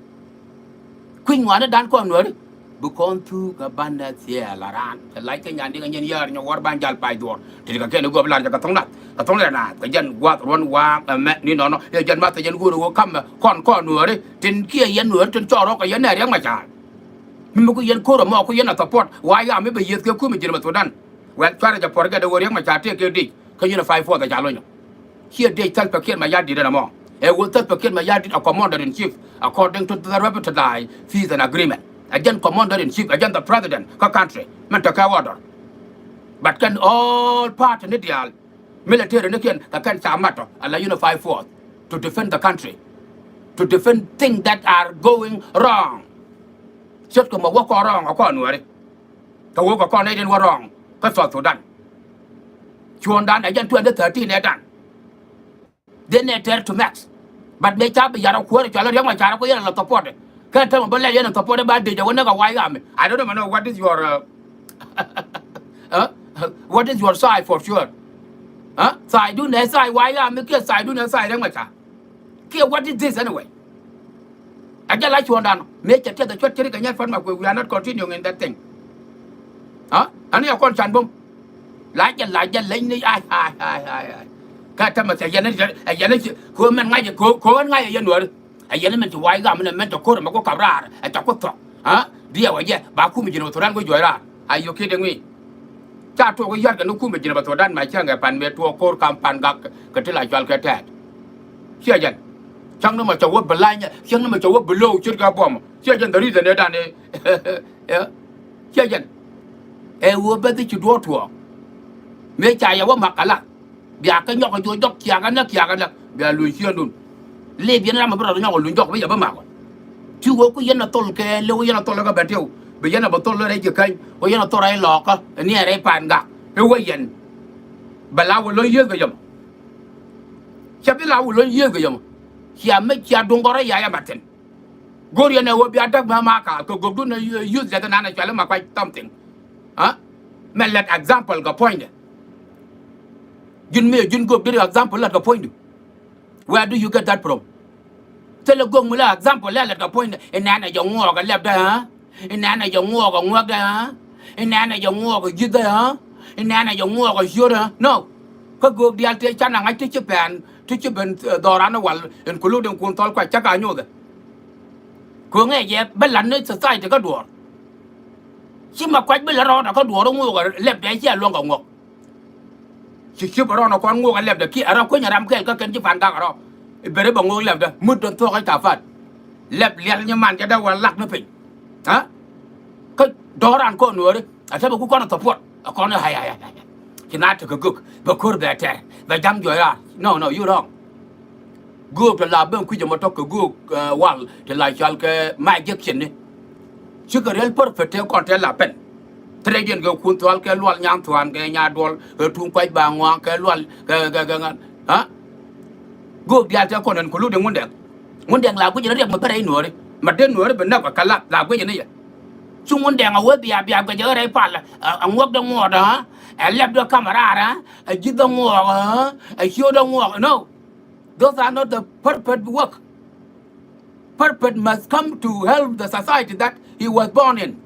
Kui̱ny ŋuani dan kɔn Nuääri. Bi kɔn thuk kɛ banɛ thiɛɛl a raan. Cɛ lac kɛ nyan dikɛ nyin yäär nyɔ wäär ban jal pay duɔ̱ɔ̱r. Ti kɛ kɛn i̱ guɔp lar jɛ kɛ tho̱ŋ nath. Kɛ tho̱ŋ rɛ naath. Kɛ jɛn gua̱a̱th ruɔ̱n waaŋ ɛmɛ ni nɔnɔ. Yɛ jɛn math kɛ jɛn go̱o̱r ɣöö kamɛ kɔn kɔn Nuääri. Tin kiɛ yɛn Nuääri tin cɔɔr rɔ kɛ yɛn nɛɛr yɛn ma ca̱a̱r. Mi mi ku yɛn ko̱r ɛmɔ ku yɛn a support White Army bɛ yiëth kɛ kumɛ Jinub Thudan. Well, cuarɛ jɛ puɔr kɛ dee wä Riek Machar tëë kɛ dic kä unified force ca lony ɔ. Ciɛ dic Salva Kiir Mayardit ɛn ɛmɔ. Ɛ wä Salva Kiir Mayardit a commander in chief according to the Tripartite Peace and Agreement. Ɛ jɛn commander in chief, ɛ jɛn the president kä country. Min te kɛ order. But kɛn all party ni diaal, military ni kiɛn kɛ kɛn ca mat ɔ ala unified force to defend the country, to defend things that are going wrong. Ciöt kɛ mɔ wä kɔn wrong ɔ kɔn Nuääri. Kɛ wä kɛ kɔn nɛy tin wä wrong kä South Sudan. Cuɔ̱ɔ̱ŋdan ɛ jɛn twenty thirteen ɛ dan. Dee nɛ tɛr to max. But mëë ca bi yar a kuäär cɔal Riek Machar ku yɛn a la support. Kɛn täämɛ bä lɛl yɛn a support ba dec a wä näk a White Army. I don't know what is your, uh, uh, what is your side for sure? Huh? Side dun ɛ side White Army kiɛ side dun ɛ side Riek Machar? Kiɛ what is this anyway? A jɛ la cuɔ̱ɔ̱ŋdan. Mëë cɛ tiɛth a cuɔ̱t cɛ ri kɛ nyɛr puɔ̱t ma kuëë, we are not continuing in that thing. Ha? Ani a kɔn can bum. La jɛ, la jɛ leny ni, ai, ai, ai, ai, ai. Kä tämɛ cɛ yɛn, ɛ yɛn ci ko mɛn ŋa̱c ko, ko ŋa̱c yɛn wär. Ɛ yɛn mɛn ci wa̱i̱ gam ni mɛn cɛ ko̱r mɛ ko kap raar, ɛ cɛ ko thɔk. Ha? Diɛ wä jɛ ba kum ji̱n wä thok dan ko juɔc raar. Are you kidding me? Ca tuɔk yar kɛ ni kum ji̱n wä thok dan ma cäŋ kɛ pan mɛ tuɔk ko̱r kam pan gak kɛ ti la cual kɛ tɛɛt. Ciɛ jɛn. Cäŋ ni mɛ cɛ wä bi lany, cäŋ ni mɛ cɛ wä bi lo̱w ce̱tkɛ buɔm. Ciɛ jɛn the reason ɛ dan ɛ. Ɛ, ciɛ jɛn. Ɛ ɣöö bɛ thi ci duɔ̱ɔ̱r tuɔɔk. Mëë ca yɛ wä mak kɛ lath. Bia kɛ nyɔk kɛ juɔc jɔk kiakä näk kiakä näk. Bia luny ciëŋdun. Lip yɛn ram mi bi rɔt nyɔk kɛ luny jɔk bi yɛ bä mak ɔ. Ti ɣöö ku yɛn a thol kɛ lëë wä yɛn a thol kɛ bɛn tiw. Bi yɛn a bä thol rɛy ci käny. Wä yɛn a thol rɛy lɔɔkä. Ni ɛ rɛy paan gak. Ɛ wä yɛn. Bɛ la wä lo̱c yieth kɛ yɛm. Cɛ bi la wä lo̱c yieth kɛ yɛm. Cia mi cia duŋ gɔrä ya yɛ mat thi̱n. Go̱o̱r yɛn ɛ ɣöö bia däk mɛ ma kaal kɛ gökdun ɛ useless nan ɛ cuali ma kuac something. Ha? Mɛ lɛt example kɛ puɔ̱nydɛ. Ji̱n mi ji̱n göök diri example lɛt kɛ puɔ̱nydu. Where do you get that from? Thilɛ göök mi lɛ example lɛ lɛt kɛ puɔ̱nydɛ. Inɛn ɛ jɛ ŋuɔɔk ɛ lɛpdɛ, ha? Inɛn ɛ jɛ ŋuɔɔk ɛ ŋuäkdɛ, ha? Inɛn ɛ jɛ ŋuɔɔk ɛ ji̱thdɛ, ha? Inɛn ɛ jɛ ŋuɔɔk ɛ ciötdɛ, ha? No. Kä göök diaal tëë canɛ ŋa̱c ti ci pɛn ti ci ben, eh, dhɔran wal including kun thɔl kuac cä ka nyothɛ. Kö ŋɛ jɛ bä lat ni society kä duɔɔr. Ci ma kuac bä lät rɔɔdɛ kä duɔɔr ŋuuk ɛ lɛpdɛ ci a luäŋ kɛ ŋuɔk. Ci ciöp rɔɔn ɛ kɔn ŋuuk ɛ lɛpdɛ kiɛ ɛ rɔ kueny ɛ ram kɛl kä kɛn ci pan gak ɛ rɔ. I̱ beri bɛ ŋuuk lɛpdɛ mut dɔn thuɔk ɛ ca fat. Lɛp liɛl nyi man cɛ dee wä lak ni piny. Ha? Kä dɔɔran kɔn nuɔri a te bɛ ku kɔn a support a kɔn a hay hay hay. Ci na tekɛ gök bɛ ko̱r bɛ tɛr bɛ jam juɔc raar. No, no, you wrong. Göök te la ben kui̱c ɛmɔ tɔk kɛ göök, eh, wal te la cual kɛ majection ni. Cikɛ riel perfect te kɔn te la pen. Te rɛy diɛn kɛ kun thual kɛ lual nyan thuan kɛ nya duɔl kɛ tuŋ kuac ba ŋuan kɛ lual kɛ, kɛ, kɛ ŋan. Ha? Göök diaal te kɔn including Ŋundɛŋ. Ŋundɛŋ la guic riɛk mi bärɛ i̱ nuɔri. Ma dee nuɔri bi näk kɛ la la guic ni yɛ. Ci Ŋundɛŋ a wee bia bia guic rɛy pal, a, a ŋuɔk de ŋuɔt, ha? A lɛp de kamera, ha? A ji̱th de ŋuɔk, ha? A ciö de ŋuɔk. No. Those are not the perfect work. Perfect must come to help the society that he was born in.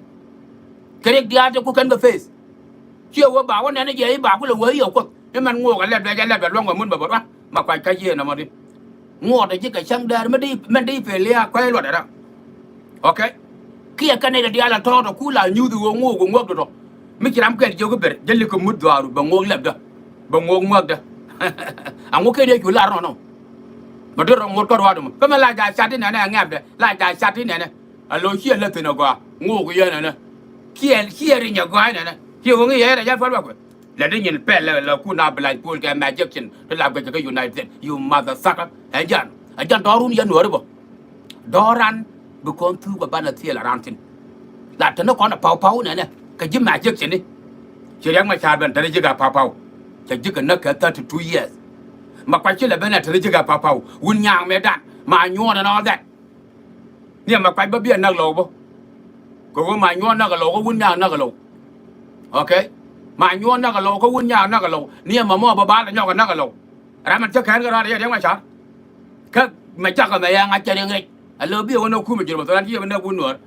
Kɛ riɛk diaal te ku kɛn kɛ face. Ciɛ wee ba wä nɛn jɛ i̱ ba ku lɛ wee i̱ ɛ kuoth. I̱ mɛn ŋuɔk ɛ lɛp dɛ jɛ lɛp dɛ luɔ̱ŋ wɛ mun bɛ bä rua̱. Ma kuac kä yiëë nɔmɔ di. Ŋuɔt ɛ ji̱ kɛ cäŋ dɛɛr mɛn di, mɛn di pee liaak kuɛy luɔt ɛ rä. Okay. Kiɛ kɛn nɛy diaal a tɔ̱ɔ̱t ɛ ku la nyuuth ɣöö ŋuɔk ɛ ŋuɔk dɔ̱dɔ̱. Mi ci ram kɛl jiök i̱ ber jɛ likɛ mut dhuaaru bɛ ŋuɔk lɛpdä. Bɛ ŋuɔk ŋuäkdä. Aŋu kɛn yɛ cu lar nɔnɔ. Bɛ dee rɔ ŋuɔt kä ruaadɛ mɔ kä mɛ la ja̱ cat inɛnɛ ɛ ŋɛpdɛ la ja̱ cat inɛnɛ. A lo̱c ciɛ lät thi̱n ɛ gɔaa ŋuɔk yɛn ɛnɛ. Ciɛ ciɛ rinyɛ gɔaa inɛnɛ ciɛ ɣöŋ i̱ yɛ yɛn ɛ jɛ päl bä kuɛ. Lɛ di nyin pɛl lɛ lɛ kun a bi lac puɔl kɛ majection ti la guɛc kɛ United States. You mother sucker. Ɛ jan ɛ jan dɔɔrun yɛn nuɔri bä. Dɔɔran bi kɔn thuk ɛ banɛ thiel aran thin. La teni kɔn ɛ paw paw nɛnɛ kɛ ji̱ majection ni. Ci riɛk ma ca̱a̱r ben teni ji̱ kɛ paw paw. Cɛ ji̱ kɛ näk kɛ thirty two years. Ma kuac ci lɛ ben ɛ teni ji̱ kɛ paw paw wun nyaak mɛ dan ma nyuɔn and all that. Niɛ ma kuac bä biɛ näk lɔw bä. Kɛ ɣöö ma nyuɔ̱ɔ̱n näk ɛ lɔw kä wun nyaak näk ɛ lɔw. Okay. Ma nyuɔ̱ɔ̱n näk ɛ lɔw kä wun nyaak näk ɛ lɔw. Niɛ ma mɔ bä bal ɛ nyɔk ɛ näk ɛ lɔw. Ram ɛn cä kɛɛr kɛ rɔɔdɛ yɛ diɛŋ ma ca̱r. Kä mɛ jakä mɛ yɛ ŋa̱c cɛ riŋ rɛc. Ɛ lɔw biɛ wä näk kumɛ ji̱r bä thɔran ci yɛ bä näk wun nuäär.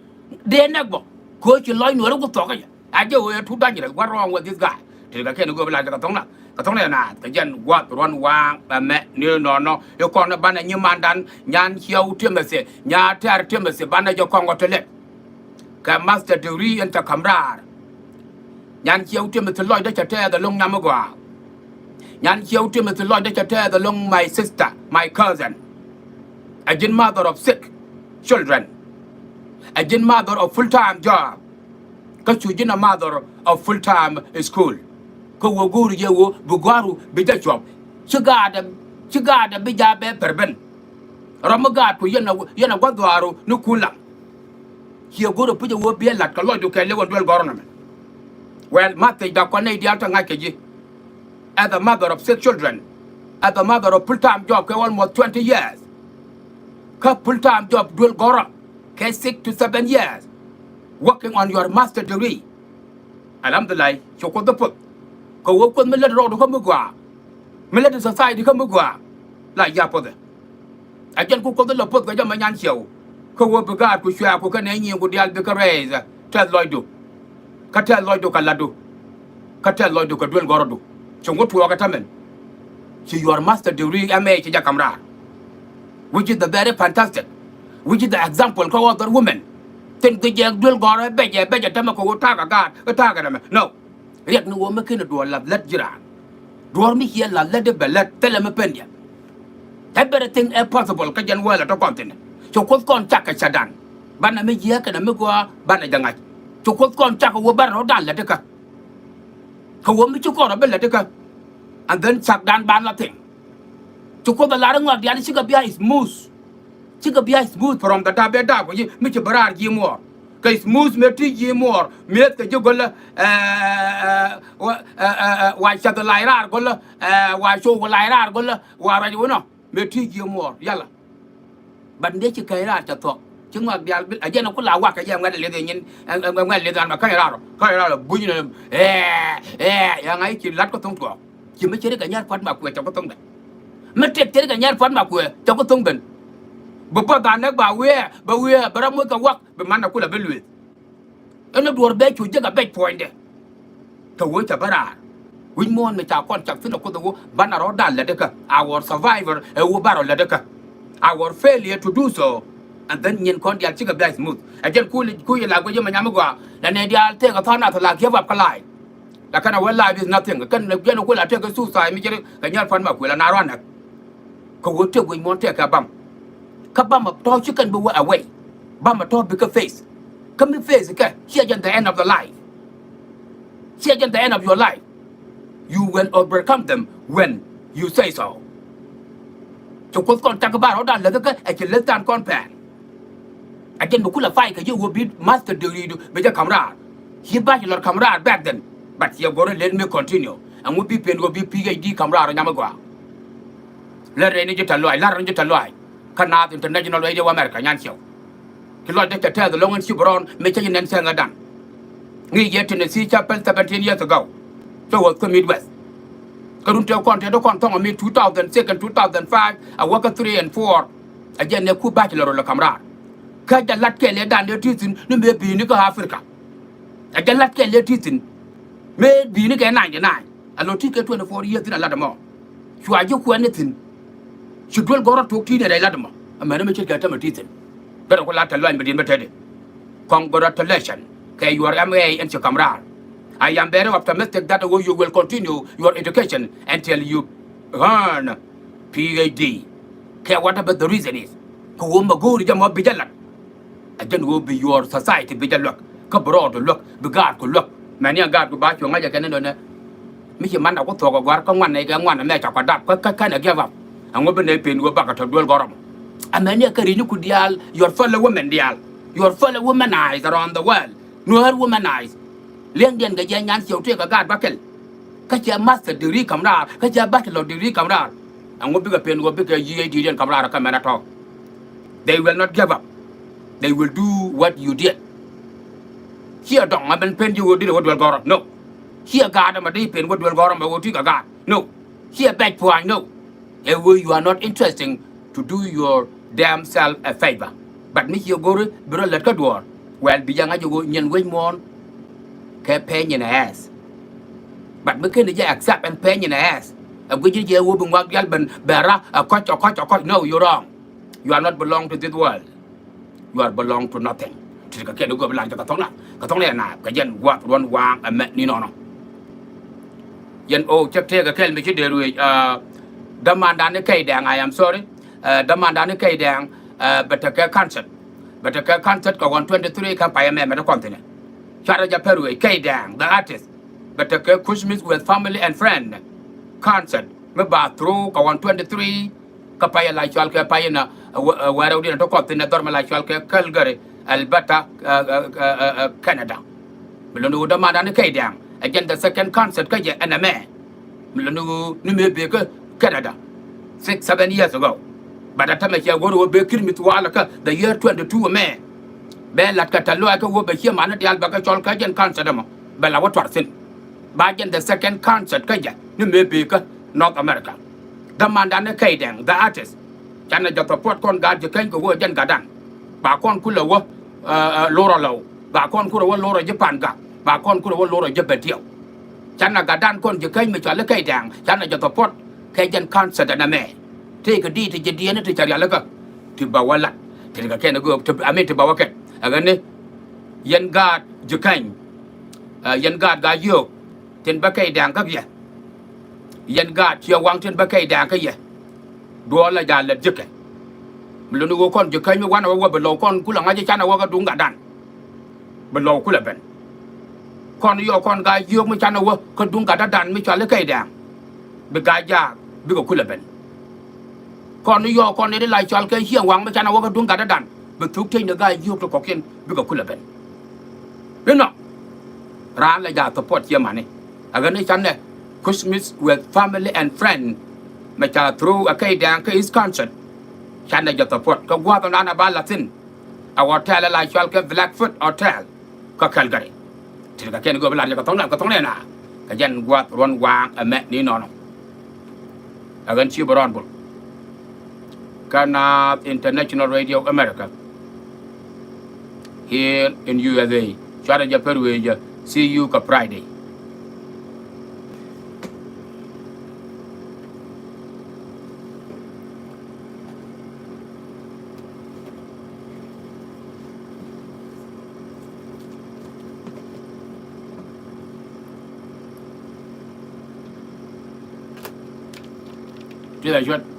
Dee näk bä. Kɛ ɣöö ci lɔc nuäär ku thɔk kä jɛ. A jɛ ɣöö ɛ tut da̱nyɛ rɛ, what wrong with this guy? Ti kɛ kɛn go̱o̱p la jɛ kɛ thɔŋna kɛ thɔŋna na kɛ jɛn guath ruan waŋ ɛmɛ ni nɔnɔ. Ikɔn banɛ nyimandan Nyan Ciɛw Timothy, Nyan Tɛr Timothy, banɛ jɛ kɔŋ kɔ ti lɛt. Kɛ master degree in te ka̱m raar. Nyan Ciɛw Timothy lɔcdä cɛ tɛɛth ɛlɔŋ nyam mi gɔaa. Nyan Ciɛw Timothy lɔcdä cɛ tɛɛth ɛlɔŋ my sister, my cousin. A ji̱n mother of six children. A ji̱n mother of full time job. Kä cu ji̱n a mother of full time school. Kä wä go̱o̱ri jɛ wä bi gɔ̱a̱ru bi jɛ cuɔp. Ci gaatdɛ, ci gaatdɛ bi jaa bɛ pɛr ben. Rɔm mi gaat ku yɛn a, yɛn a gua̱th dhɔaaru ni kun lam. Ciɛ go̱o̱ri puc a wä bi ɛ la̱t kɛ lɔcdu kɛ liwän duel gɔ̱rä nɔmɛ. Well, ma thiec dak kɔn nɛy diaal te ŋa̱c kɛ ji̱. As a mother of six children, as a mother of full time job kɛ almost twenty years. Kä full time job duel gɔ̱rä kɛ six to seven years. Working on your master degree. Alhamdulillah, cu Kuoth bä puɔth. Kɛ ɣöö Kuoth mi lät rɔɔdu kä mi gɔaa. Mi lät society kä mi gɔaa. La ya puɔthɛ. A jɛn ku Kuoth lɛ puɔth kɛ jɛ mɛ Nyan Ciɛw. Kä ɣöö bi gaatku cuɛɛku kɛnɛ nyiŋku diaal bikɛ rɛɛth tɛth lɔcdu. Kä tɛth lɔcdu kɛ latdu. Kä tɛth lɔcdu kɛ duel gɔ̱rɔdu. Ci ŋut tuɔɔk ɛ tämɛn. Ci your master degree M A ci jɛ ka̱m raar. Which is the very fantastic. Which is the example kä other women. Thin kɛ jɛ duel gɔ̱rɔ ɛ bɛc ɛ bɛc ɛ tämɛ kɛ ɣöö ta̱a̱ kɛ gaat kä ta̱a̱ kɛ nɛmɛ. No. Riɛk ni ɣöö mi /kenɛ duɔ̱ɔ̱r la̱th lät ji̱ raan. Duɔ̱ɔ̱r mi ciɛ la̱th lät i̱ bɛ lät thilɛ mi pendiɛn. Everything is possible kä jɛn wäl ɛ tɔ̱ kɔn thi̱n. Ci Kuoth kɔn cak kɛ cätdan. Banɛ mi jiääk kɛnɛ mi gɔaa banɛ jɛ ŋa̱c. Ci Kuoth kɔn cak kɛ ɣöö banɛ rɔ̱dan lät ikä. Kɛ ɣöö mi ci kɔn rɔ bi lät ikä. And then cakdan banɛ la thi̱n. Ci Kuoth ɛ lar i̱ ŋɔak diaal cikɛ bia smooth. Cikɛ bia smooth from the top ëë da̱a̱k kɔ ji̱ mi ci bi raar ji̱ muɔɔr. Kɛ smooth mëë ti ji̱ muɔɔr mëë kɛ ji̱ go̱lä, eh, eh, eh, wa, eh, eh, eh, wa cath lac raar go̱lä, eh, wa cow lac raar go̱lä, wa ruac wunɔ mëë ti ji̱ muɔɔr yala. But dee ci kɛc raar cɛ thuɔ̱k ci ŋɔak diaal bi a jɛn a ku la wak kɛ jɛ ŋuɛt a lieth ɛ nyin, ɛ, ɛ, ŋuɛt a lieth an mɛ käny raar ɔ, käny raar ɔ buny ni, eh, eh, ya ŋa̱c ci la̱t kä tho̱ŋ tuɔɔk. Ci mi ceri kɛ nyar pua̱t ma kuɛ cɛ ku tho̱ŋ ben. Mi tëk ceri kɛ nyar pua̱t ma kuɛ cɛ ku tho̱ŋ ben. Bi puɔth a näk ba wiɛɛ, ba wiɛɛ, bi rɔ moc kɛ wak, bi man a kula bi lueth. Ɛn ɛ duɔ̱ɔ̱r bɛ cu jek a bɛc puɔ̱nydɛ. Kɛ wee cɛ bä raar. Wi̱c muɔ̱ɔ̱n mi ca kɔn cak thi̱n a Kuoth a wä banɛ rɔ̱dan lätdä kä. Our survivor ɛ wä ba rɔ lätdä kä. Our failure to do so. And then nyin kɔn diaal cikɛ bia smooth. Ɛ jɛn ku, ku yɛ la guic yɛ mɛ nyam mi gɔaa. La nɛ diaal tëëk a tha̱a̱ŋ nath la give up kä life. Lakin a wee life is nothing. Kɛn jɛn a ku la tëëk kɛ suicide mi ceri kɛ nyar pua̱t ma kuɛ la na ruan näk. Kɛ ɣöö tëk wi̱c muɔ̱ɔ̱n tëëkɛ bam. Kä bam a tɔ̱ ci kɛn bi wä away. Bam a tɔ̱ bikɛ face. Kä mi face kɛ ciɛ jɛn the end of the life. Ciɛ jɛn the end of your life. You will overcome them when you say so. Ci Kuoth kɔn cak kä ba rɔ̱dan lätdä kä ɛ ci läth tan kɔn pɛn. A jɛn bi kula fight kɛ ji̱ wä bi master degree du bi jɛ ka̱m raar. Ci bachelor ka̱m raar back then. But ciɛ go̱rä let me continue. Ɛŋu bi pen wä bi P H D ka̱m raar ɔ nyam mi gɔaa. Lät rɛy ni ji̱ tɛ̈th lɔaac, la̱r ni ji̱ tɛ̈th lɔaac. Kä Naath International Radio America nyan ciɛw. Ci lɔcdä cɛ tɛth ɛlɔ̱ŋ ɛn ci bi rɔɔn mëë cä ji̱ nɛn cäŋädan. Ŋi̱i̱c yɛ Tennessee Chapel seventeen years ago. Cä wuɔth kä Midwest. Kä run tëë kɔn tëë dɔ̱ kɔn thɔ̱ŋ ɛ mi two thousand six and two thousand five a wäkä three and four. Ɛ jɛn ɛ ku bachelor rɔ lɛ ka̱m raar. Kä jɛ la̱t kɛɛl ëëdan dee ti thi̱n ni mëë bi̱i̱ni kä Africa. Ɛ jɛ la̱t kɛɛl dee ti thi̱n. Mëë bi̱i̱ni kɛ ninety nine. A lo̱ ti kɛ twenty four years thi̱n a la̱t ɛmɔ. Cua ji̱ kuɛn ni thi̱n. Ci duel gɔ̱rä tuɔɔk ti̱i̱ni rɛy la̱t ɛmɔ. Amäni mi ce̱tkɛ tämɛ ti thi̱n. Bɛ rɔ ku la tɛ̈th lɔaac mi di̱i̱t mi tetdi. Congratulations kɛ your M A ɛn ci ka̱m raar. I am very optimistic that you will continue your education until you earn P H D. Kɛ whatever the reason is. Kɛ ɣöö mɛ go̱o̱ri jɛ mɔ bi jɛ la̱t. A jɛn ɣöö bi your society bi jɛ luäk. Kä bi rɔɔdu luäk, bi gaatku luäk. Mɛni ɛn gaatku ba cuɛ ŋa̱c ɛ kɛn ni nɔnɛ. Mi ci man a ku thuɔ̱k ɛ gua̱r kä ŋuan nɛy kɛ ŋuan ɛmɛ ca kua dap kä, kä kɛn ɛ give up. Ɛŋu bi nɛy pen ɣöö bakɛ tɔ̱ duel gɔ̱rä mɔ. Amɛni ɛ kɛ ri̱cniku diaal, your fellow women diaal, your fellow womanize around the world. Nuäär womanize. Liɛŋdiɛn kɛ jɛ nyan ciɛw tëëkɛ gaat bäkɛl. Kä cɛ master degree ka̱m raar, kä cɛ bachelor degree ka̱m raar. Ɛŋu bikɛ pen ɣöö bikɛ G A D diɛn ka̱m raar kä mɛn a tɔ̱. They will not give up. They will do what you did. Ciɛ dɔŋ amɛn pen ji̱ ɣöö di̱t ɛ wä duel gɔ̱rä. No. Ciɛ gaat ɛmɛ dee pen wä duel gɔ̱rä mɛ ɣöö ti kɛ gaat. No. Ciɛ bɛc pua̱ny, no. Ɛ ɣöö you are not interesting to do your damn self a favor. But mi ciɛ go̱ri bi rɔ lät kä duɔ̱ɔ̱r. Well, bi jɛ ŋa̱c ɛ ɣöö nyin wec muɔ̱ɔ̱n kɛ pain in the ass. But mi /keni jɛ accept ɛn pain in the ass. Ɛ guic ji̱ jɛ ɣöö bi ŋuak diaal ben bɛ ra̱ ɛ kɔ̱c, ɛ kɔ̱c, ɛ kɔ̱c. No, you wrong. You are not belong to this world. You are belong to nothing. Ti kɛ kɛn i̱ gɔp i̱ lar jɛ kɛ thɔŋna, kɛ thɔŋna yɛ na kɛ jɛn gua̱th ruɔ̱n waaŋ ɛmɛ ni nɔnɔ. Yɛn o cɛ tëëkɛ kɛl mi ci dee ruëëc, ah, dämandan ni Kɛy Dɛŋ, I am sorry. Ah, dämandan ni Kɛy Dɛŋ, ah, bɛ tekɛ concert. Bɛ tekɛ concert kɛ ɣɔn twenty three kä payɛ mɛmɛ ti kɔn thi̱nɛ. Cuarɛ jɛ pɛr ruëëc Kɛy Dɛŋ, the artist. Bɛ tekɛ Kush Mith with family and friend. Concert mi ba through kɛ ɣɔn twenty three. Kä payɛ la cɔal kɛ payɛ na, ɛ, wä-, ɛ, wärɛwdiɛn tɔ kɔth thi̱n ɛ dhɔr mi la cɔal kɛ Calgary, Alberta, ɛ, ɛ, Canada. Mi lo̱ni ɣöö dämandan ni Kɛy Dɛŋ ɛ jɛn the second concert kä jɛ ɛn ɛmɛ. Mi lo̱ni ɣöö ni mëë bëë kä Canada six, seven years ago. But a tämɛ cɛ go̱r ɣöö bëë Kush Mith walɛ kä the year twenty two ɛmɛ. Bɛ la̱t kɛ tɛ̈th lɔaac kä ɣöö bɛ ciɛ mani diaal bɛ kɛ cɔl kä jɛn concert ɛmɔ bɛ la wä tuar thi̱n. Ba jɛn the second concert kä jɛ ni mëë bëë kä North America. Dämandan ni Kɛy Dɛŋ, the artist. Canɛ jɛ support kɔn gaat ji̱ keny kɛ ɣöö jɛn gatdan. Ba kɔn kulɛ wä, ɛ, ɛ, lorä lɔw. Ba kɔn kulɛ wä lorä ji̱ pa̱a̱n gak. Ba kɔn kulɛ wä lor ɛ jɛ bɛ tiɛw. Canɛ gatdan kɔn ji̱ käny mi cɔal i̱ Kɛy Dɛŋ, canɛ jɛ support kɛ jɛn concert ɛn ɛmɛ. Tëëkɛ di̱i̱t ti ji̱ diɛɛni ti cɛ rialikä ti bɛ wä lat. Ti ti kɛ kɛn ɛ göök ti, I mean, ti bɛ wä kɛn. Ɛ ɣän ni yɛn gaat ji̱ käny, ɛ, yɛn gaat Gaa-jiök tin bä Kɛy Dɛŋ kä yɛ. Yɛn gaat Ciɛ Waŋ tin bä Kɛy Dɛŋ kä yɛ. Duɔ̱ɔ̱r la ja̱ lät ji̱kɛ. Mi luni ɣöö kɔn ji̱ käny mi wanɛ wä wä bi lɔw kɔn kulɛ ŋa̱c i̱ canɛ wä kä duŋ gatdan. Bi lɔw kulɛ ben. Kɔn yɔɔk kɔn Gaa-jiök mi canɛ wä kä duŋ gatdan mi cɔal i̱ Kɛy Dɛŋ. Bi Gaa-jaak bikɛ kulɛ ben. Kɔn yɔɔk kɔn nɛy ti la cɔal kɛ Ciɛ Waŋ mi canɛ wä kä duŋ gatdan. Bi thuk tëny ni Gaa-jiök ti kɔ̱kiɛn bikɛ kulɛ ben. Inɔ. Raan la ja̱ support ciɛ mani. Ɛ ɣän ni canɛ Christmas with family and friend. Mɛ ca through ɛ Kɛy Dɛŋ kä East Concert. Canɛ jɛ support kɛ gua̱a̱th ɔnanɛ ba la̱thi̱n. Ɛ hotel la cɔal kɛ Blackfoot Hotel kä Calgary. Ti ti kɛ kɛn göök bi lar jɛ kɛ thɔŋ nɛn kɛ thɔŋ nɛn a kɛ jɛn gua̱a̱th ruɔ̱n waaŋ ɛmɛ ni nɔnɔ. Ɛ ɣän Ciöp Rɔɔn Bul kä Naath International Radio America here in U S A. Cuarɛ jɛ pär wee jɛ. See you kä Friday. Ti la cuɔt.